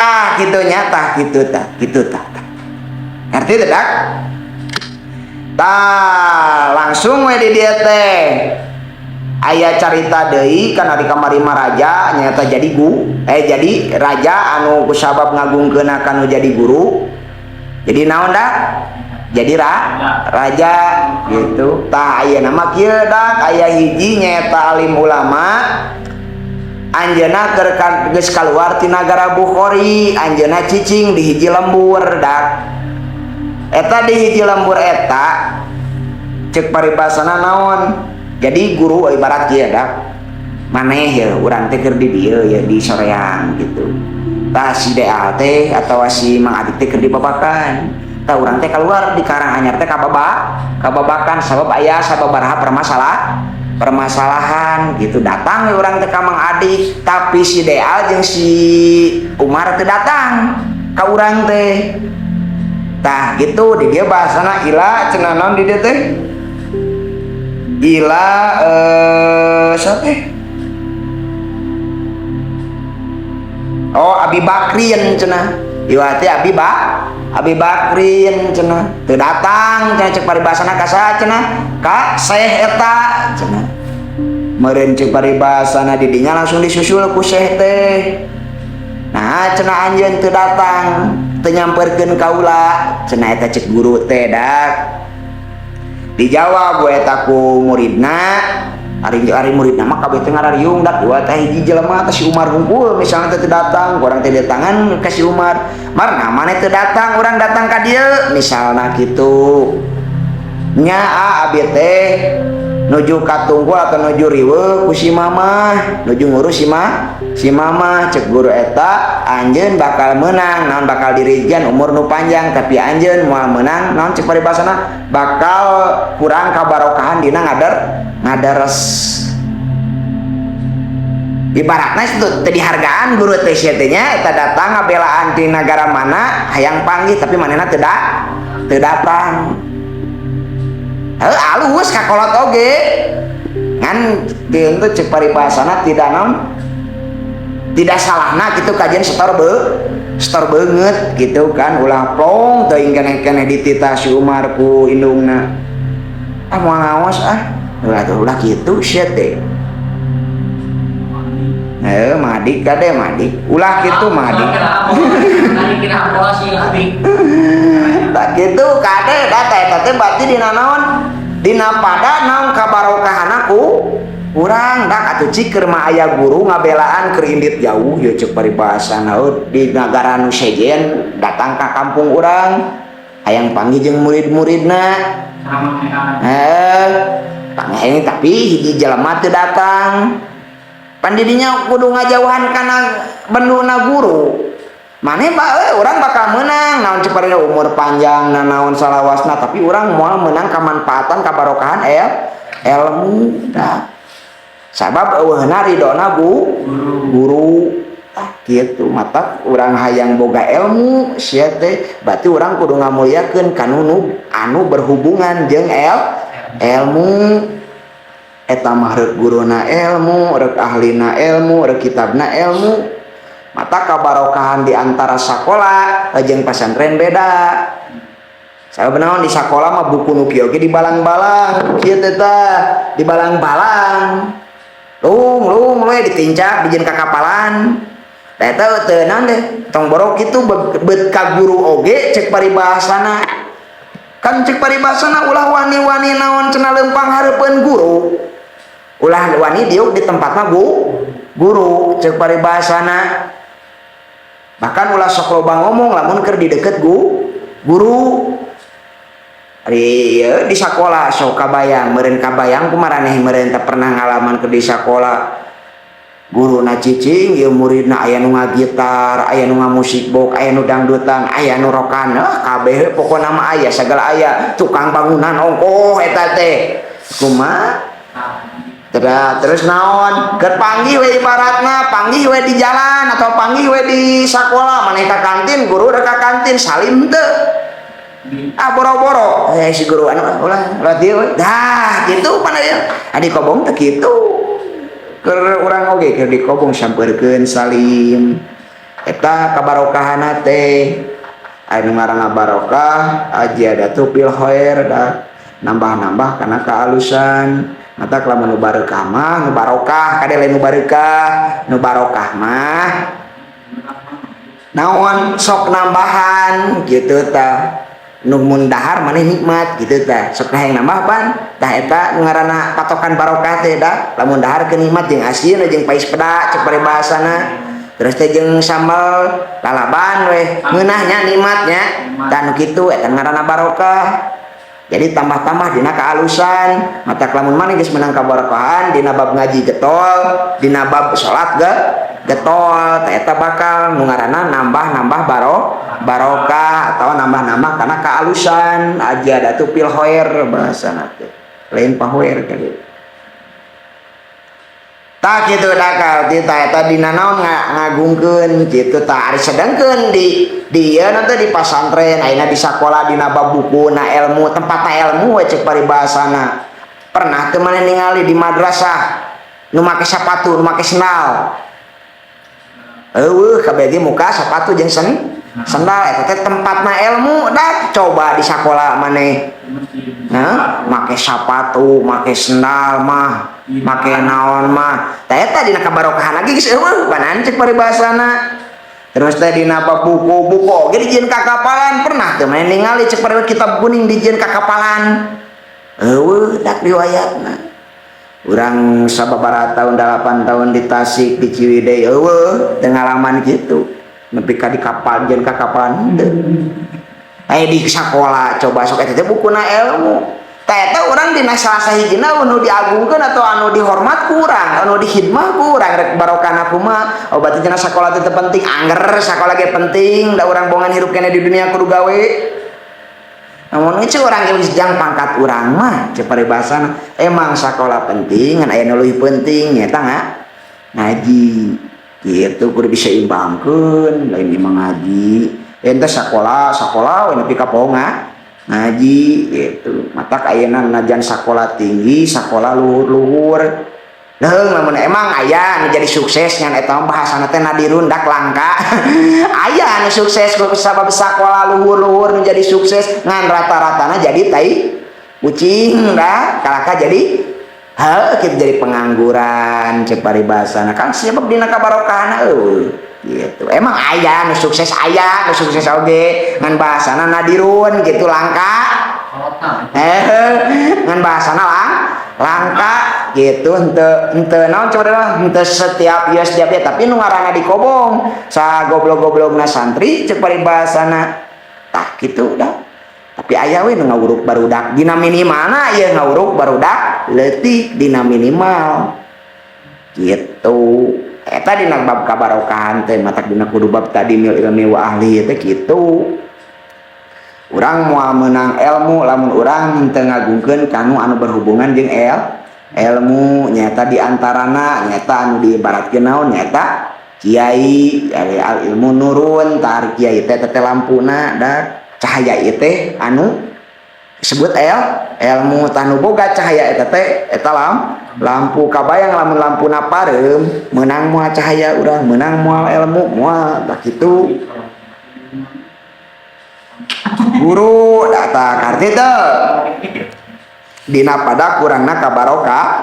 Ah kitu nya tah kitu tah kitu tah. Ngerti teh dak? Tah langsung we di dieu teh. Aya carita deui kana di kamari mah raja nyaeta jadi jadi raja anu kusabab ngagungkeunna kanu jadi guru. Jadi naon dak? Jadi raja gitu. Tah ayeuna mah kieu dak aya hiji nyaeta alim ulama anjeunna keur geus kaluar ti nagara Bukhari, anjeunna cicing di hiji lembur dak. Eta di hiji lembur eta cek paribasana naon? Jadi guru ibarat kieu dak. Maneh ya urang teh keur di dieu ya di Soreang gitu. Tah si DA teh atawa si Mang Adik teh keur di Babakan. Tah urang teh keluar di Karanganyar teh ka Babakan sabab aya sababaraha permasalahan gitu. Datang we urang teh ka Mang Adik, tapi si DA jeung si Umar teh datang ka urang teh. Tah gitu di dieu bahasana ila cenah naon di dieu teh? Ila siapa teh? Oh Abi Bakrin cenah. Ieu teh Abi Bakrin cenah. Teu datang cenah cek paribasana ka saha cenah? Ka Syekh eta cenah. Meureun cek paribasana di dinya langsung disusul ku Syekh teh. Nah cenah anjeun teu datang, teu nyamperkeun kaula cenah eta cek guru teh dak. Dijawab we eta ku muridna, ari muridna mah kabeh teh ngarariung dak dua teh hiji jelema teh si Umar hungkul misalnya teh teu datang, urang teh datangan ka si Umar. Mar nah maneh teu datang, urang datang ka dieu misalna kitu. Nya abi teh nuju katungkul atau nuju riweuh ku si mamah, nuju ngurus si mamah cek guru eta anjeun bakal meunang naon bakal dirijian umur nu panjang tapi anjeun moal meunang naon cek paribasana bakal kurang kabarokahan dina ngadares. Ibaratna itu teu dihargaan guru teh sia teh nya eta datang ngabelaan ti nagara mana hayang panggih tapi manehna teu datang. Heuh alus kakolot oge ngan teu cek paribasana tidak naon tidak salahna gitu kajian setor beungeut gitu kan ulah plong teuing keneh-keneh dititah si Umar ku indungna ah moal ngaos ah ulah tuh ulah kitu sia teh. Madik kade madik ulah kitu madik. Tak kitu kade da eta teh berarti dina naon dina pada naon kabarokahana ku urang dak atuh cik keur mah aya guru ngabelaan keur indit jauh ye cek paribasana di nagara nu sejen datang ka kampung urang hayang panggih jeung murid-muridna. Panggih tapi hiji jelema teu datang. Pan didinya kudu ngajauhan kana benduna guru. Maneh bae urang bakal meunang naon cek parina umur panjang naon salawasna tapi urang moal meunang kamanfaatan kabarokahan ilmu dah. Sabab eueuhna ridona guru. Tah kitu matak urang hayang boga ilmu sia teh berarti urang kudu ngamuliakeun ka nu anu berhubungan jeung ilmu. Eta mah reuk guruna ilmu, reuk ahlina ilmu, reuk kitabna ilmu. Mata kabarokahan di antara sakola jeung pasantren beda. Sabab naon di sakola mah buku nu kieu ge dibalang-balang, kieu teh tah, dibalang-balang. Lung we ditincak dijieun ka kapalan. Da eta teu naon deh, tong borok kitu beut ka guru oge cek paribasana. Kan cek paribasana ulah wani-wani naon cenah leumpang hareupeun guru. Ulah wani diuk di tempatna guru cek paribasana. Bahkan ulah sok loba ngomong lamun keur di deket guru. Ari ieu di sakola sok kabayang, meureun kabayang kumaraneh meureun teu pernah ngalaman keur di sakola. Guruna cicing ieu muridna aya nu ngagitar, aya nu ngamusik box, aya nu dangdutan, aya nu rokan, kabeh pokona mah aya sagala aya, tukang bangunan ongkoh eta teh. Kumaha? Terus naon? Keur panggih we ibaratna, panggih we di jalan atau panggih we di sakola, maneh ka kantin, guru rek ka kantin, salim teu. Ah boro-boro, si guru anu ulah ulah dieu we. Dah kitu pan aya. Adi kobong teh kitu. Keur urang oge keur dikobong sampeurkeun salim. Eta kabarokahana teh anu ngaranna barokah aziyadatu fil khair da, nambah-nambah kana kaalusan. Mata lamun nu barokah mah, nu barokah kade, lain nu barokah, nu barokah mah naon, sok nambahan gitu tah. Nu mun dahar maneh nikmat gitu tah, sok hayang nambah pan tah. Eta nu ngaranna patokan barokah teh da. Lamun dahar ke nikmat jeung asin jeung pais peda cek paribasana, terus teh jeung sambal lalaban weh ngeunahnya, nikmatnya tah. Nu kitu eta ngaranna barokah, jadi tambah-tambah dina kealusan. Mata lamun maneh geus menang kabarokahan dina bab ngaji getol, dina bab salat ge getol, tah eta bakal nu ngaranna nambah-nambah barokah atau nambah-nambah karena kealusan, aziyadatu fil khair bahasana teh, lain pahoer kali. Tak gitu dakal tita eta dina naon ngagungkeun kitu tah. Ari sedengkeun di ieu nanti di pasantren ayeuna, di sakola, dina bab buku na ilmu, tempatna ilmu we cek paribasana. Pernah teu maneh ningali di madrasah nu make sapatu, nu make sendal? Euweuh, kabeh ge muka sapatu jeung sendal. Eta teh tempatna ilmu dah. Coba di sakola maneh, nah, make sapatu, make sendal mah, make naon mah. Tah eta dina kabarokahan lagi geus euweuh panan cek paribasana. Terus teh dina bab buku, buku oge dijieun kakapalan. Pernah teu maneh ningali cek paribasana kitab kuning dijieun kakapalan? Euweuh dak riwayatna. Urang sababaraha tahun, 8 tahun di Tasik, di Ciwidey, euweuh teu ngalaman kitu nepi ka di kapal, jieun kakapalan henteu. Aya di sakola coba sok, eta teh bukuna ilmu. Tah eta urang dina salah sahijina anu diagungkeun atau anu dihormat kurang, anu dihidmah kurang, rek barokahna kumaha? Oh, berarti cenah sakola teh penting, angger sakola ge penting da urang bongan hirup keneh di dunia kudu gawe. Namun itu urang geus jang pangkat urang mah cek paribasana emang sakola penting, ngan aya nu leuwih penting nyata ngaji gitu, kudu diseimbangkeun. Lain imah ngaji ente sakola, sakola we nepi ka poho ngaji gitu. Matak ayeuna najan sakola tinggi, sakola luhur-luhur leung, lamun emang aya anu jadi sukses, ngan eta mah bahasana teh nadirun dak, langka. Aya anu sukses ku sabab sakola luhur-luhur nu jadi sukses, ngan rata-ratana jadi tai kucing dah, kalaka jadi heuh kitu, jadi pengangguran cek paribasana kan, sebab dina kabarokahana euweuh gitu. Emang aya nu sukses, aya nu sukses oge, ngan bahasana nadirun gitu, langka. Ngan bahasana langka gitu, henteu henteu naon coba dah, henteu setiap ya, setiap ya, tapi nu ngaranna di kobong sa goblok-goblokna santri cek paribasana tah kitu dah. Tapi aya we nu ngawuruk barudak dina minimalna, ieu ngawuruk barudak leutik dina minimal gitu. Eta dina bab kabarokahan teh. Matak dina kudu bab ta'dzimil ilmi wa ahli teh kitu. Urang moal meunang ilmu lamun urang teu ngagungkeun kanu anu berhubungan jeung ilmu. Nyata di antarana nyata anu diibaratkeun naon, nyata kiai. Ari al ilmu nurun tah, kiai teh teh lampuna da, cahaya ieu teh anu disebut ilmu tah. Nu boga cahaya eta teh eta lampu. Kabayang lamun lampuna pareum, meunang moal cahaya urang, meunang moal ilmu, moal tah kitu. Guru data karti teu dina pada kurangna kabarokahan.